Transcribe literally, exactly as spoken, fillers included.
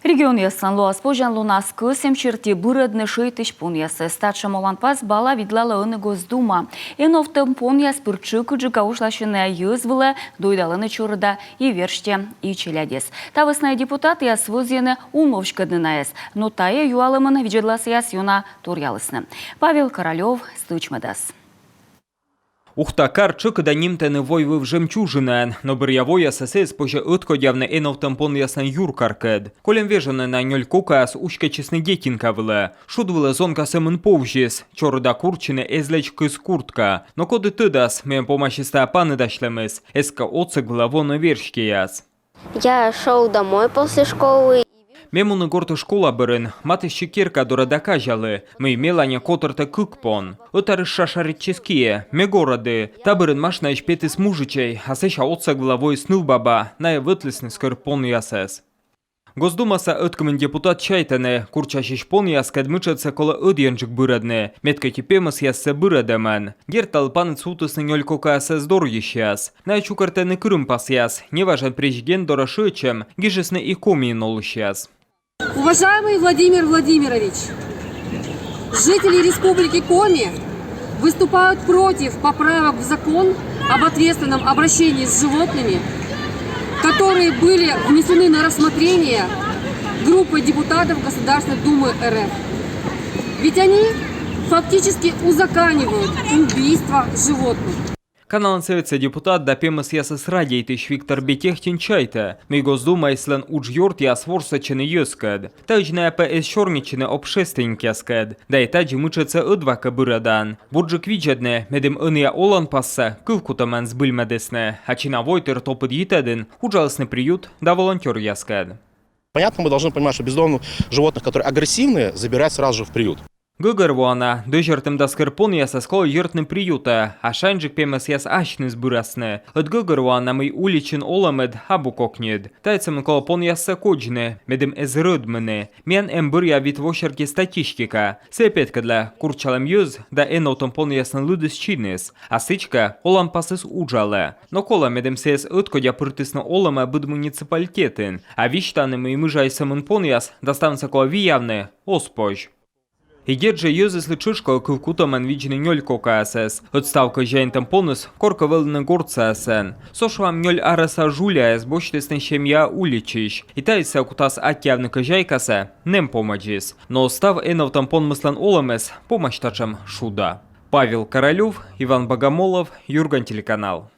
Регионъяслӧн лоас позянлунас кӧсйӧм серти бырӧдны шӧйтысь понъясӧс. Татшӧм оланпас бала видлалӧ ӧні Госдума. Эновтӧм понъяс пыр тшӧкыдджыка усьласьӧны йӧз вылӧ, дойдалӧны чорыда и верстьӧ, и челядьӧс. Та вӧсна депутатъяс вӧзйӧны унмовсьӧдны найӧс. Но тайӧ юалӧмын видзӧдласъяс ёна торъялісны. Павел Королёв стӧчмӧдас. Ухта кар тшӧкыда нимтӧны войвыв жемчужинаӧн, но бӧръя воясӧ сійӧс позьӧ ӧткодявны эновтӧм понъяслӧн юркаркӧд. Кольӧм вежонын на нёль кокаяс уськӧдчисны детинка вылӧ. Шуд вылӧ зонка сӧмын повзис, чорыда курччыны эз лэдз кыз куртка. Но коді тӧдас, мыйӧн помасис тайӧ паныдасьлӧмыс, эз кӧ отсӧг вылӧ воны верстьӧяс. Я шёл домой после школы. Ме муні гортӧ школа бӧрын, матыстчи керка дорӧ да казялі, мый меланьӧ котӧртӧ кык пон. Ӧтарыс шашаритчис киӧ, ме горӧді. Та бӧрын машинаысь петіс мужичӧй, а сэсся отсӧг вылӧ воис нывбаба, найӧ вӧтлісны скӧр понъясӧс. Госдумаса ӧткымын депутат чайтӧны, курччасьысь понъяскӧд мытшӧдсӧ колӧ ӧдйӧнджык бырӧдны, мед кӧть и пемӧсъяссӧ бырӧдӧмӧн. Дерт, талы паныд сувтісны нёль кокаясӧс дорйысьяс. Найӧ чукӧртӧны кырымпасъяс, неважӧн президент дорӧ шыӧдчӧм гижисны и Комиын олысьяс. Уважаемый Владимир Владимирович, жители Республики Коми выступают против поправок в закон об ответственном обращении с животными, которые были внесены на рассмотрение группой депутатов Государственной Думы РФ. Ведь они фактически узаконивают убийство животных. Каналын Сӧветса депутат да пемӧсъясӧс радейтысь Виктор Бетехтин чайтӧ, мый Госдумаыслӧн уджъёртъяс ворсӧдчӧны йӧзкӧд. Таӧдз найӧ пӧ эз сёрнитчыны общественникъяскӧд. Да и тадзи мытшӧдсӧ ӧдвакӧ бырӧдан. Бурджык видзӧдны, медым ӧнія оланпассӧ кывкутӧмӧн збыльмӧдісны, а чина войтыр топыд йитӧдын уджалісны приют да волонтёръяскӧд. Понятно, мы должны понимать, что бездомных животных, которые агрессивные, забирать сразу же в приют. Гӧгӧрвоана, дӧзьӧртӧм да скӧр понъясӧс колӧ йӧртны приютӧ, а шаньджык пемӧсъяс асьныс бырасны. Ӧд гӧгӧрвоана, мый уличын олӧмыд абу кокньыд. Тайӧ сӧмын колӧ понъяссӧ кодзны, медым эз рӧдмыны. Миян эм бӧръя вит во серти статистика. Сійӧ петкӧдлӧ, курччалӧм йӧз да эновтӧм понъяслӧн лыдыс чиніс. А сідзкӧ, оланпасыс уджалӧ. Но колӧ, медым сійӧс ӧткодя пыртісны олӧмӧ быд муниципалитетын. А висьтавны, мый мыжаысь сӧмын понъяс да ставнысӧ колӧ виявны, оз позь. И дерт жӧ, йӧзыслы тшӧтш колӧ кывкутӧмӧн видзны нёль кокаясӧс. Ӧд став кӧзяинтӧм поныс коркӧ вӧліны гортсаясӧн. Со, шуам, нёль арӧса жуляӧс босьтісны семьяӧ уличысь. И таысь сійӧ кутас аттьӧавны кӧзяйкасӧ, нэм помӧдзыс. Но став эновтӧм понмыслӧн олӧмыс помась татшӧм шуда. Павел Королёв, Иван Богомолов, Юрган телеканал.